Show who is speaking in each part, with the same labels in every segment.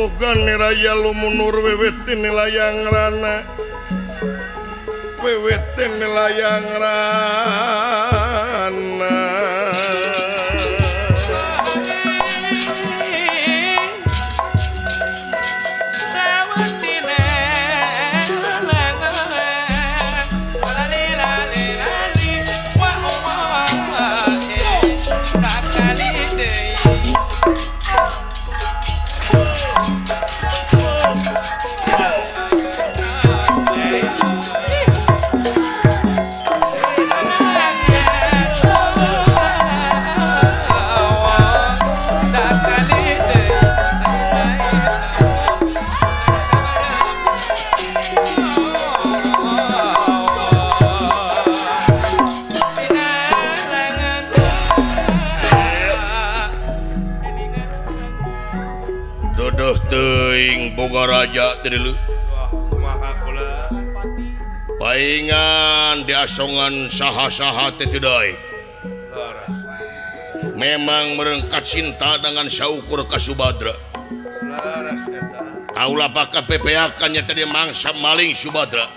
Speaker 1: Muga raya lumunur wiwit layang rana wiwit layang rana. Boga raja tadi paingan diasongan saha-saha teh teu memang merengkat cinta dengan saukur ka Subadra. Kaula bakal pepeakannya tadi mangsa maling Subadra.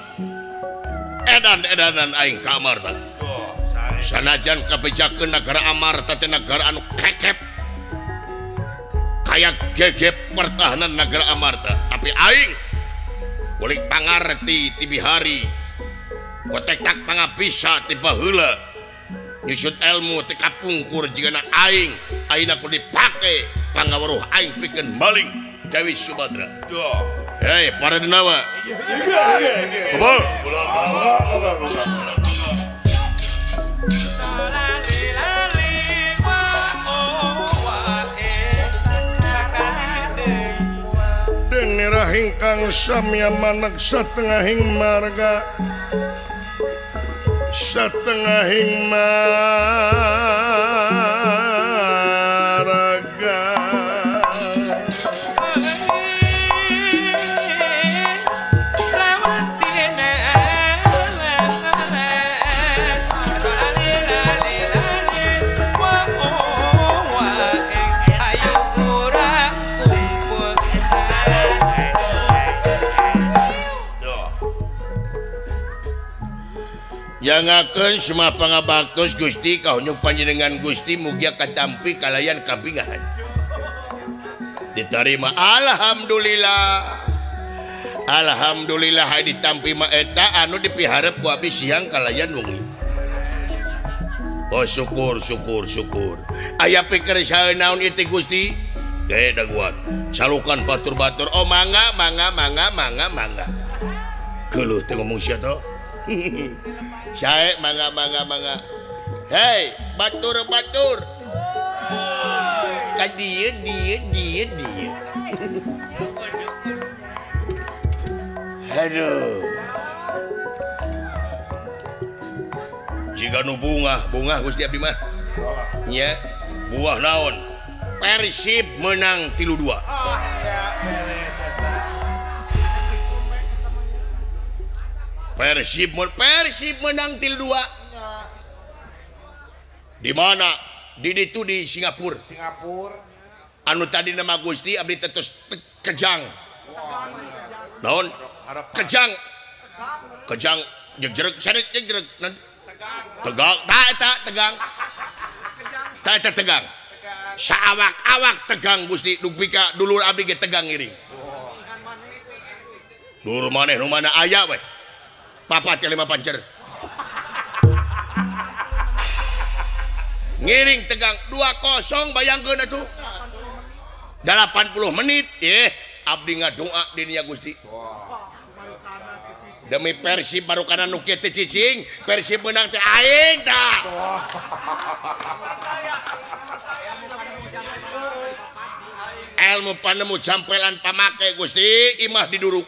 Speaker 1: Edan-edanan aing ka Amarta. Sanajan kabejakeun nagara Amarta teh nagara anu kekep kayak gegep pertahanan negara Amarta, tapi aing kulik pangarti ti bihari kotek tak pangabisa ti baheula nyusut ilmu ti kapungkur jigana aing ayeuna kudu dipake pangaweruh aing pikeun maling Dewi Subadra. Hei para denawa. Kumpul. Ingkang samya manek satengahing marga satengahing marga. Jangakeun semua pangabaktos Gusti kahunyung panjenengan Gusti mugia katampi kalayan kabingahan. Diterima alhamdulillah. Alhamdulillah hay ditampi ma eta anu dipiharep ku abdi siang kalayan wengi. Oh syukur syukur syukur. Aya pikir sae naon ieu teh Gusti? Ge daguan. Salukan batur-batur oh mangga mangga mangga mangga mangga. Geuleuh teh ngomong sia toh. Sae mangga mangga mangga. Hei, batur batur. Ka dieu dieu dieu dieu. Aduh. Jika nu bungah, bungah Gusti abdi mah. Nya, buah naon? Persib menang 3-2. Persib Persib menang 3-2. Di mana? Di itu di Singapura. Singapura. Anu tadi nama Gusti abdi tetus kejang. Naon? Kejang. Kejang jegreg sanes jegreg. Tegang, tak eta tegang. Tak eta tegang. Saawak-awak tegang Gusti dupi ka dulur abdi ge tegang ngiring. Dulur maneh nu mana aya we. Papat ya 5 pancer. Ngiring tegang 2-0 bayangkeun atuh. 80 menit abdi ngadoa di nia Gusti. Demi Persib baru kana nu kieu teh cicing, Persib menang teh aing tah. Ilmu panemu jampelan pamake Gusti imah diduruk.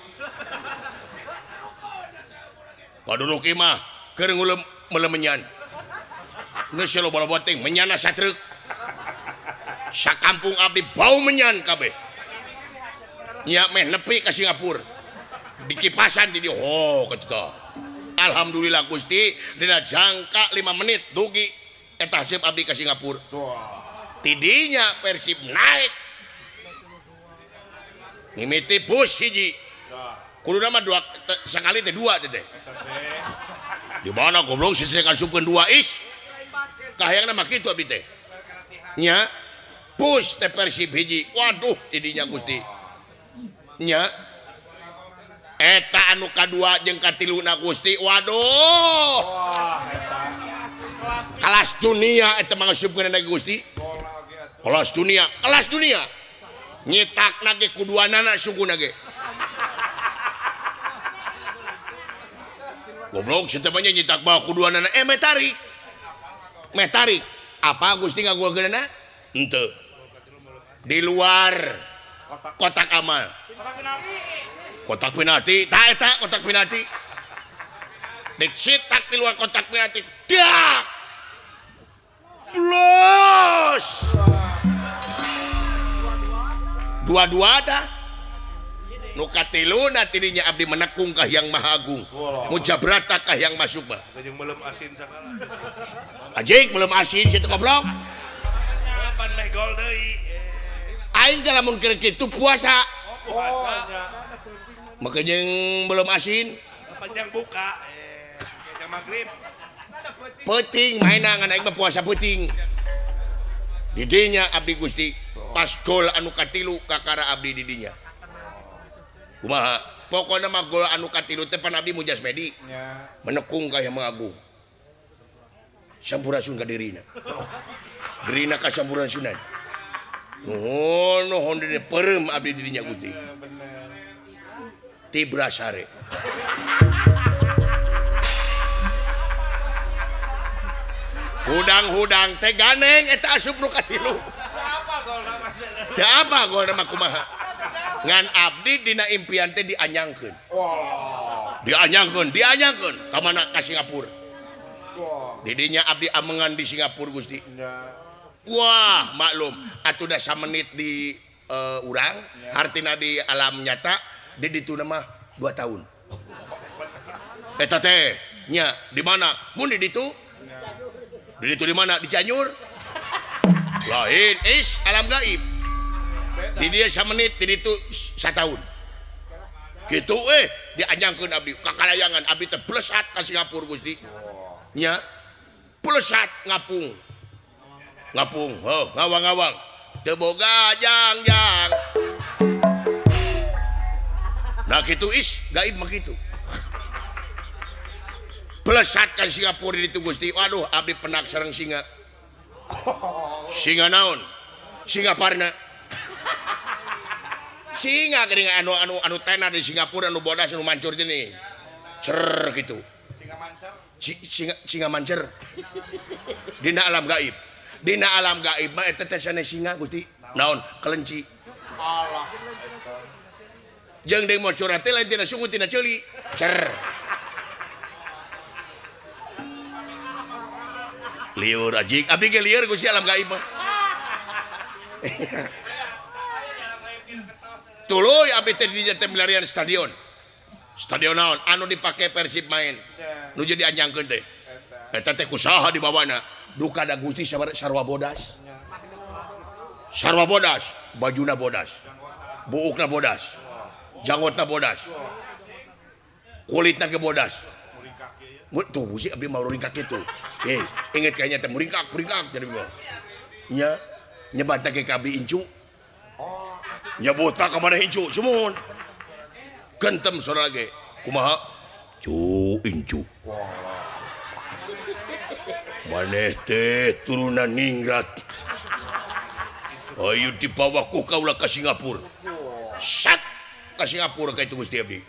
Speaker 1: Paduruk imah keur ngulem melemenyan. Geus loba-loba teh menyana satruk. Sakampung abdi bau menyan kabeh. Nya meh nepi ka Singapura. Dikipasan di dieu ho kitu. Alhamdulillah Gusti dina jangka 5 menit dugi eta haseup abdi ka Singapura. Tidinya Persib naik. Mimiti bus hiji. Kuduna mah dua sekali teh dua teh. Di mana goblok sih kasupkeun dua is. Kahayangna mah kitu abdi teh. Nya bus teh Persib hiji. Waduh tidinya Gusti. Nya eta anu kadua jeung katiluna Gusti. Waduh. Kelas dunia eta mah ngasupkeun Gusti. Kelas dunia, kelas dunia. Nyitakna ge kuduanana sungguhna ge. Goblok si teh mah nyitak bawa kuduanana meh tarik. Meh tarik. Apa Gusti ngagolkeunana? Henteu. Di luar kotak amal. Kotak penalti, tah eta kotak penalti. Dicitak di luar kotak penalti. Dak. Plus. Dua-dua dah. Nu katiluna tidinya abdi menekung ka Hyang Maha Agung. Mujabrata ka Hyang Masuk mah.
Speaker 2: Jeung melem asin sakala.
Speaker 1: Anjing melem asin situ goblok.
Speaker 2: Kapan meh gol deui?
Speaker 1: Aing teh lamun keur kitu puasa.
Speaker 2: Oh, puasa.
Speaker 1: Maka jeung belum asin.
Speaker 2: Panjang buka jam magrib.
Speaker 1: Peuting maena ngan aing mah puasa peuting. Didinya abdi Gusti pas gol anu katilu kakara abdi didinya. Kumaha? Pokona mah gol anu katilu teh pan abdi mujas medi. Menekung ka Hyang Maha Agung. Sampurasun ka dirina. Dirina ka sampurasunan. Nuhun nuhun dina peureum abdi didinya Gusti. Tibra sare. Hudang-hudang teh ganeng eta asup nu katilu. Teu apa golna mah kumaha? Ngan abdi dina impian teh dianyangkeun. Dianyangkeun, dianyangkeun ka mana? Ka Singapura. Didinya abdi amengan di Singapura Gusti. Wah, maklum atuh da samenit di urang, hartina di alam nyata di ditu mah 2 tahun. Eta teh nya di mana? Mun di ditu? Di ditu di mana? Di Cianjur? Lain is alam gaib. Di dia samenit di ditu satahun. Gitu dianyangkeun abdi kakalayangan abdi teh plesat ka Singapura Gusti. Nya plesat ngapung. Ngapung, heuh, ngawang-ngawang. Teu boga jang-jang. Nah kitu is gaib mah kitu. Plesat ka Singapura di ditu Gusti. Waduh abdi penak sareng singa. Singa naon? Singa parna. Singa geuning anu anu anu tena di Singapura anu bodas anu mancur teh nih. Cer gitu.
Speaker 2: Singa mancer.
Speaker 1: Singa mancer. Dina alam gaib. Dina alam gaib mah eta teh sanes singa Gusti. Naon? Kelenci.
Speaker 2: Allah eta.
Speaker 1: Jeung deui mocor teh lain tina sungu tina ceuli. Cer. Liur anjing, abdi ge liur Gusti alam gaib mah. Tuluy abdi teh di teh milarian stadion. Stadion naon? Anu dipake Persib main. Nu jadi anjangkeun teh. Eta teh kusaha dibawana? Duka da Gusti sarua bodas. Sarua bodas, bajuna bodas. Buukna bodas. Janggotna bodas. Kulitna ge bodas. Tuh Gusti abdi mah muringkak kitu. Inget kayaknya teh muringkak, muringkak jadi mah. Nya nyebatna ge ka abdi incu. Nyebutna ka mana incu, sumuhun. Gentem sora ge. Kumaha? Cu incu. Maneh teh turunan ningrat. Ayo dibawa ku kaula ka Singapura. Sat ka Singapura ka itu Gusti abdi.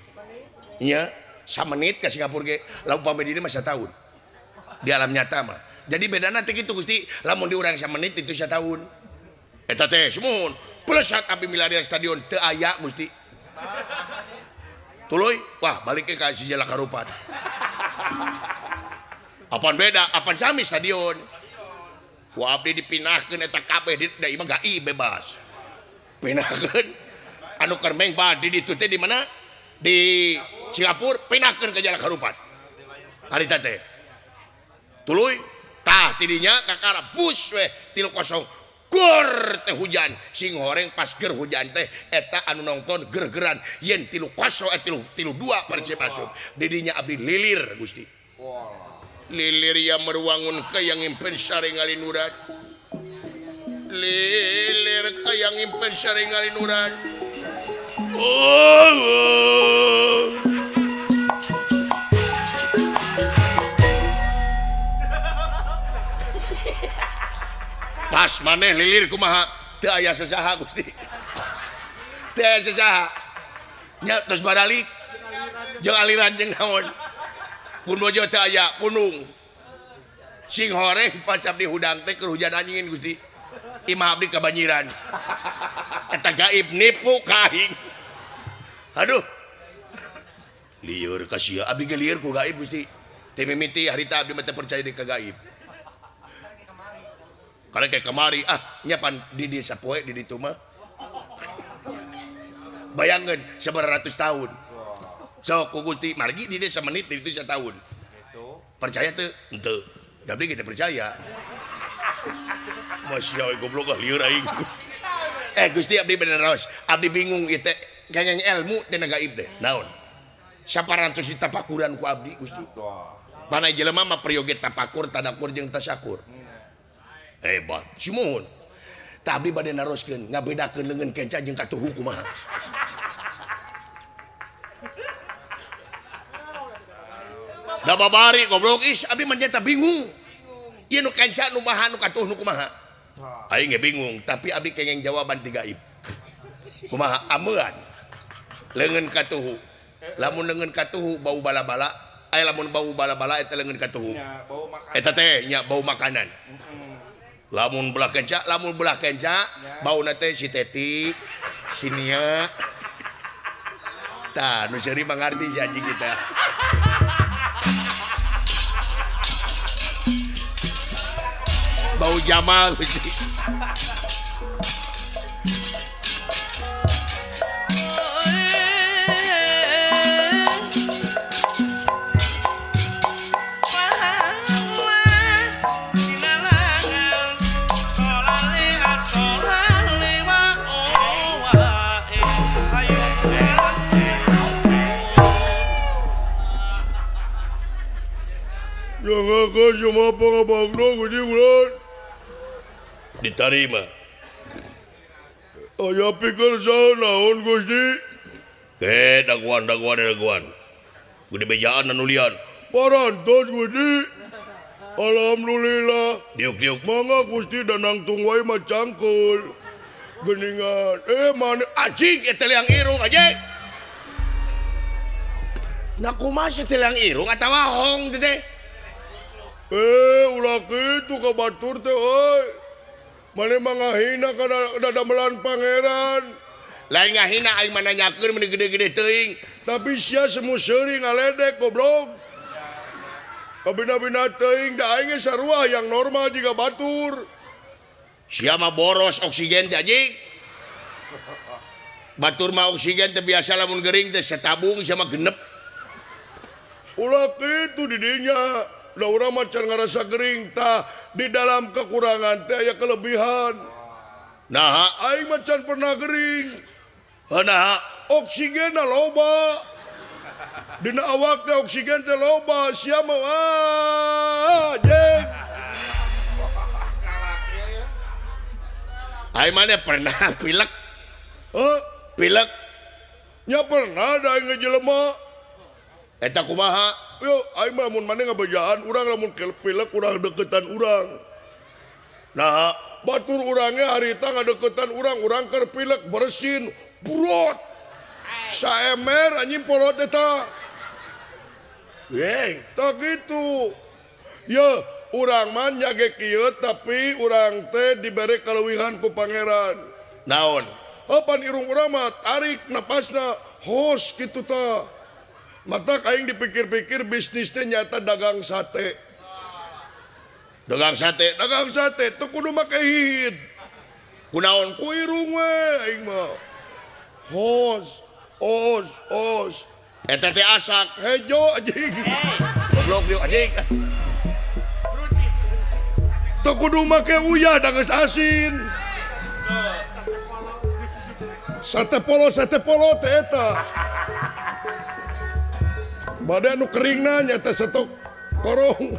Speaker 1: Nya samenit ka Singapura ge, lamun pamit di mah satahun. Di alam nyata mah. Jadi bedana teh kitu Gusti, lamun di urang samenit itu satahun. Eta teh sumuhun. Plesat abdi milarian stadion teu aya Gusti. Tuluy, wah balik ke si Jalak Harupat. Apaan beda, apaan sami stadion. Wah abdi dipinahkeun eta kabeh di da ieu mah gaib bebas. Pinahkeun anu keur mengbal di ditu teh di mana? Di Singapura pinahkeun ke Jalak Harupat. Harita teh. Tuluy tah tidinya kakara bus weh 3-0. Gor teh hujan sing horeng pas ger hujan teh eta anu nonton ger-geran yen 3-0 3-2 Persib asup. Didinya abdi lilir Gusti. Lilir ya merwangun kayang impen sare ngalinuran. Lilir kayang impen sare ngalinuran. Oh, oh. Pas maneh lilir kumaha teu aya sasaha Gusti. Teu aya sasaha. Nya tos baralik jeung aliran jeung naon. Pun bojo teu aya punung. Sing horeng pas abdi hudang teh keur hujan angin Gusti. Imah abdi kabanjiran. Eta gaib nipu ka aing. Aduh. Lieur ka sia abdi ge lieur ku gaib Gusti. Teu mimiti harita abdi mah teu percaya deui ka gaib. Karena kayak kemari ah nyapan di desa poe di ditu mah. Bayangkeun sabaraha ratus tahun. Sok ku Gusti margi di desa menit di ditu satahun. Percaya teu? Henteu. Da abdi ge teu percaya. Masya Allah goblok ah lieur aing. Gusti abdi bener raos. Abdi bingung ieu teh kengeng ilmu teh gaib teh. Naon? Saparantos ditapakuran ku abdi Gusti. Panai jelema mah peryoge tapakur, tadakur jeung tasyakur. Hebat, simuhun. Tapi bade naroskeun ngabedakeun leungeun kenca jeung katuhu kumaha. Da babari goblok is abdi mah nyata bingung. Ieu nu kenca nu maha nu katuhu nu kumaha. Aing ge bingung, tapi abdi kengeng jawaban ti gaib. Kumaha amean leungeun katuhu. Lamun leungeun katuhu bau bala-bala, aya lamun bau bala-bala eta leungeun katuhu. Eta teh nya bau makanan. Lamun belah kenca, bauna teh si Teti, si Nia. Tah, nu seuri mangarti si anjing kita. Bau Jamal Gusti. Diterima. Aya pikir naon Gusti? Daguan daguan daguan. Gede bejaan anu lian. Parantos Gusti. Alhamdulillah. Diuk-diuk mangga Gusti danang tungwai mah cangkul. Geningan. Mana anjing eta liang irung anjing. Nah kumaha teh liang irung atawa hong teh? Ulah kitu ka batur teh euy. Mane mah ngahina kana dadamelan pangeran. Lain ngahina aing mah nanyakeun mun gede-gede teuing, tapi sia semu seuri ngaledek goblok. Kabina-bina teuing da aing ge sarua yang normal jiga batur. Sia mah boros oksigen teh anjing. Batur mah oksigen teh biasa lamun gering teh satabung sia mah genep. Ulah kitu di dinya. Da urang mah can ngarasa gering tah di dalam kekurangan teh aya kelebihan. Nah, aing mah can pernah gering. Heuh naha oksigenna loba. Dina awak teh oksigen teh loba, sia mah anjing. Aing mah pernah pilek. Heuh, pilek. Nya pernah da aing jelema. Eta kumaha? Yo, aing mah lamun maneh ngabejaan urang lamun pilek urang deketan urang. Nah, batur urangnya harita ngadeketan urang, urang keur pilek bersin, brot. Saemer anjing polot eta. Ye, tak gitu. Ye, urang mah nya ge kieu tapi urang teh dibere kaleuwihan ku pangeran. Naon? Pan irung urang mah tarik napasna hos kitu tah. Mata aing dipikir-pikir bisnis teh nyata dagang sate. Dagang sate, dagang sate teu kudu make hihid. Kunaon ku irung we aing mah. Hos, os, os. Eta teh asak hejo anjing. Goblok dieu anjing. Teu kudu make uyah da geus asin.
Speaker 3: Sate polo teh eta. Bade anu keringna nyata stok korong.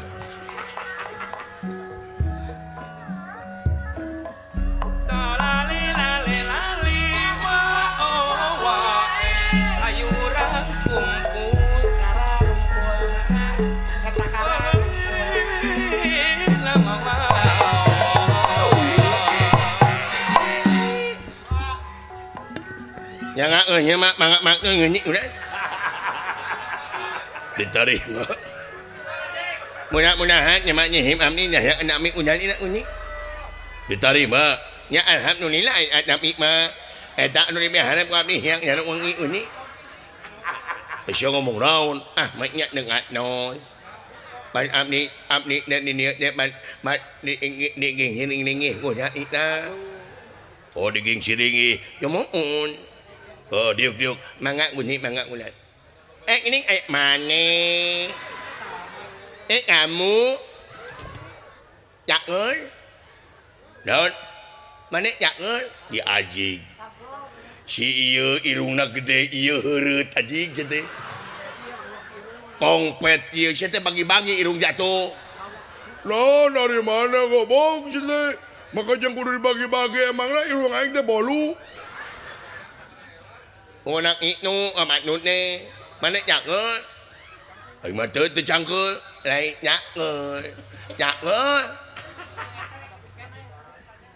Speaker 1: Yang mak mak mak ngeunyi udah diterima. Mudah-mudahan nya mak nyihim amni nya ya nami udan ina unyi diterima. Nya alhamdulillah nami mah eta anu diharap ku abdi yang nya unyi unyi. Geus ngomong naon ah mak nya dengatno. Pan abdi abdi ni ni ni mat ni ni ni ni ni ita. Oh diging siringi ya muun. Oh diuk-diuk mangga bunyi mangga ulat. Ini mana? Kamu cakul? Don mana cakul? Di ajig. Si ieu irungna gede ieu heureut ajig sia teh. Kongpet ieu sia teh bagi-bagi irung jatuh.
Speaker 3: Lah dari mana gobong sia teh? Maka jeung kudu dibagi-bagi emangna irung aing teh bolu.
Speaker 1: Orang itu amat nune mana cakul? Ai mah teu cangkul, lain cakul. Cakul.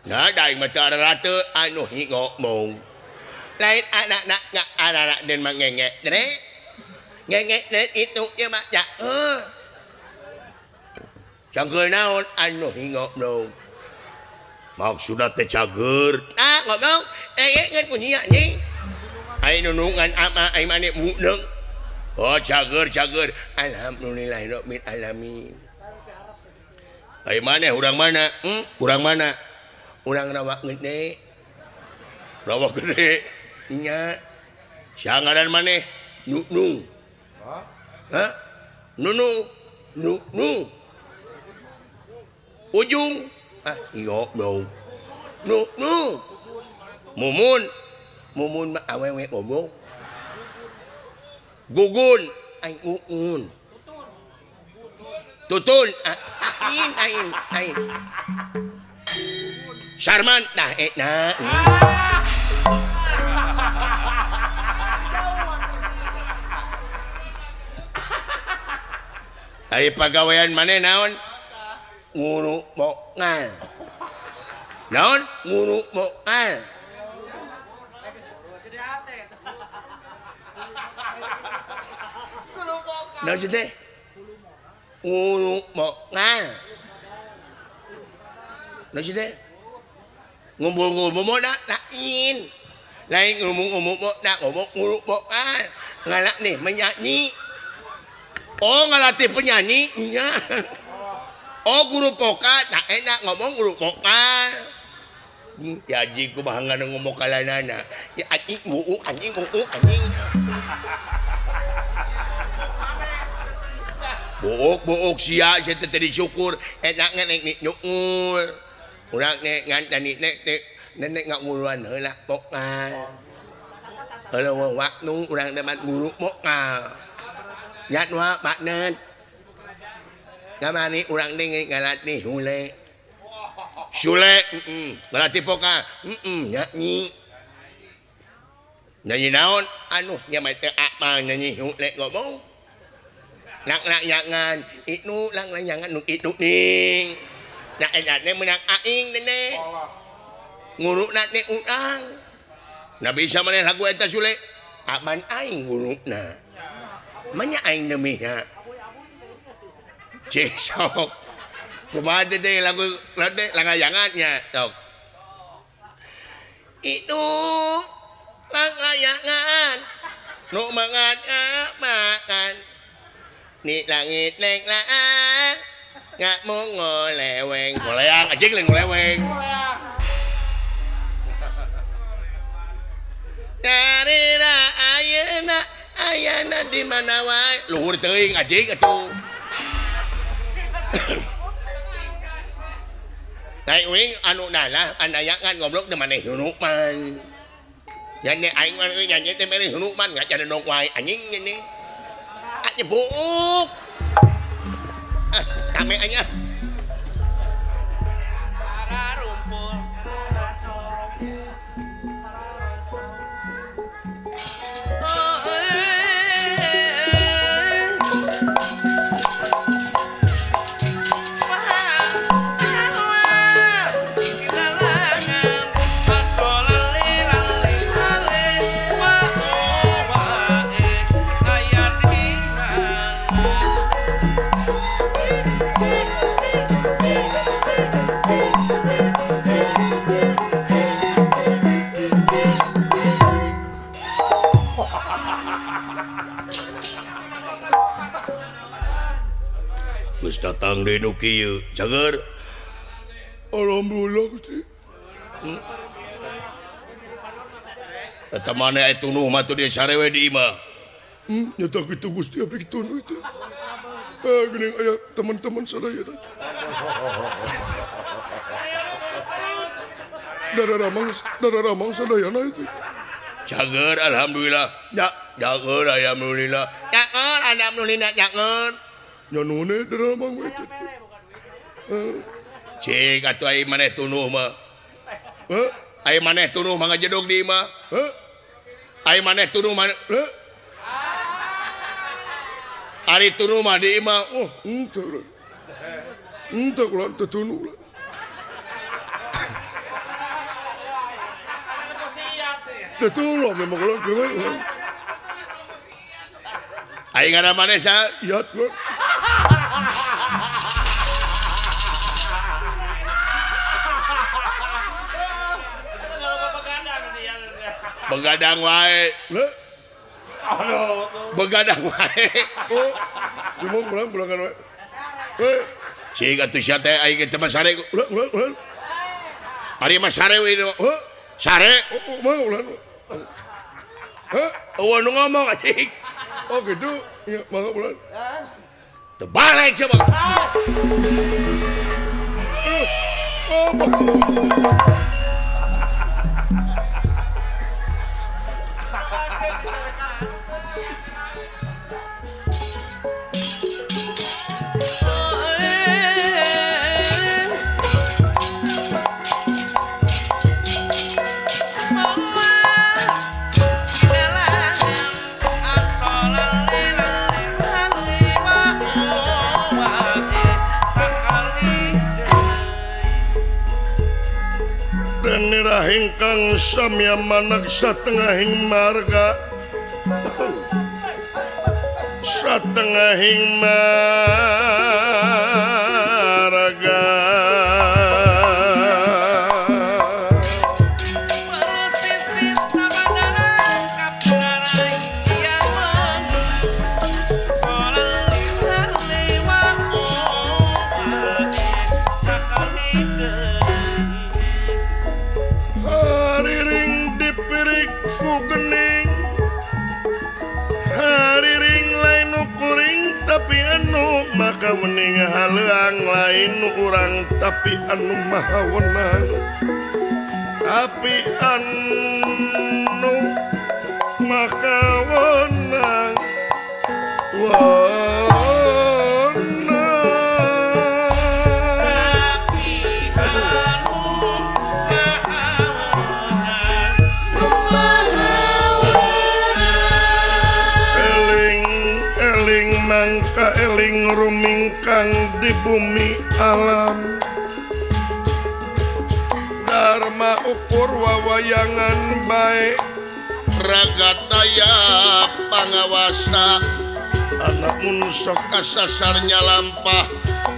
Speaker 1: Nah, daing mah teu rata anu hi ngomong. Lain anak-anak anak-anak den mah ngengek dre. Ngengek dre itu ieu mah cakul. Cangkul naon anu hi ngomong. Maksudna teh cager. Ah, ngomong eh ngan kunyi anjing. Ai nunungan ama ai mane muneung. Oh cager cager alhamdulillahirabbil alamin. Ai maneh urang mana? Urang mana? Urang Rawa Gede. Rawa Gede. Nya. Sangaran maneh? Nunung. Hah? Nunung. Nunung. Ujung. Ah, iya dong. Nunung. Mumun. Mumun mah awewe ngomong. Gugun aing gugun. Tutun aing aing aing. Sarman dah eta. Ai pagawean maneh naon? Nguru moal. Naon? Nguru moal. Naon sih teh? Nguru moal. Naon sih teh? Ngumpul-ngumpul mo na lain. Lain ngomong-ngomong mo na ngomong nguru moal. Ngalak nih menyanyi. Oh ngalatih penyanyi nya. Oh guru vokal tak enak ngomong guru vokal. Ya ji kumaha ngomong kalanana. Ya anjing buuk anjing buuk anjing. Buuk-buuk sia sia teh teu disyukur enak nek nyukur. Urang nek ngan tani nek nenek ngaguruan heula vokal. Heula waktu urang teh guru vokal. Nya nu makna. Kamari urang teh ngalatih hule. Sule heeh, ngalatih vokal heeh nyanyi. Nyanyi naon? Anu nya mah teu apal nyanyi hule ngomong. Nak-nak-nyangan itu lang-lanyangan nu itu ning. Nak enak menang aing nenek. Ngurukna teh urang. Nah bisa maneh lagu eta Sule. Aman aing ngurukna. Manya aing demihna. Cek sok. Kumaha teh lagu teh langayangan nya sok. Itu langlayangan nu mangan makan. Ni langit leng laang ngak mau ngoleweng ngoleang anjing leng ngoleweng tarira ayeuna ayana di mana wae luhur teuing anjing atuh. Lain uing anu nalah anayangan goblok teh maneh hunuman. Nya aing mah nyanyi teh mere hunuman ngaca dong wae anjing ini. Ah nyebuk. Ah kame aing ah.
Speaker 4: Rumpul.
Speaker 1: Datang di nu kieu cager.
Speaker 3: Alhamdulillah Gusti.
Speaker 1: Eta maneh aya tunuh mah tuh dia sarewe di imah.
Speaker 3: Nyata kitu Gusti abdi tunuh itu. Geuning aya teman-teman sadaya. Darah ramang sadayana itu.
Speaker 1: Cager alhamdulillah. Ya, cager alhamdulillah. Cager alhamdulillah cager.
Speaker 3: Nya nuhun darah ramang itu.
Speaker 1: Cik atuh ai maneh tunuh mah.
Speaker 3: Heh?
Speaker 1: Ai maneh tunuh mah ngajedog di imah.
Speaker 3: Heh?
Speaker 1: Ai maneh tunuh mah.
Speaker 3: Heh?
Speaker 1: Ari tunuh mah di imah.
Speaker 3: Oh, henteu. Henteu kula teu tunuh. Teu tunuh memang kula kieu.
Speaker 1: Ai ngaran maneh saha?
Speaker 3: Iat kula.
Speaker 1: Begadang wae.
Speaker 3: Leh.
Speaker 2: Aduh tuh.
Speaker 1: Begadang wae.
Speaker 3: Oh. Cuma pulang-pulangan wae. Eh,
Speaker 1: Cik atuh sia teh aing teh mah sare.
Speaker 3: ulah ulah ulah.
Speaker 1: Ari mah sare we nu.
Speaker 3: Heh?
Speaker 1: Sare.
Speaker 3: Oh, mah ulah. Heh?
Speaker 1: Eueuh nu ngomong anjing.
Speaker 3: Oh gitu. Ya, mangga ulah.
Speaker 1: Teu balik coba.
Speaker 3: Oh, Ingkang samya manak satengahing marga satengahing marga maka mening haleang lain urang tapi anu maha wenang tapi anu maha wenang mangka eling rumingkang di bumi alam Dharma ukur wawayangan bae
Speaker 1: ragataya pangawasa anak mun sok kasasar nyalampah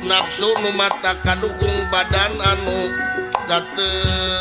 Speaker 1: nafsu nu mata kadukung badan anu katempukan.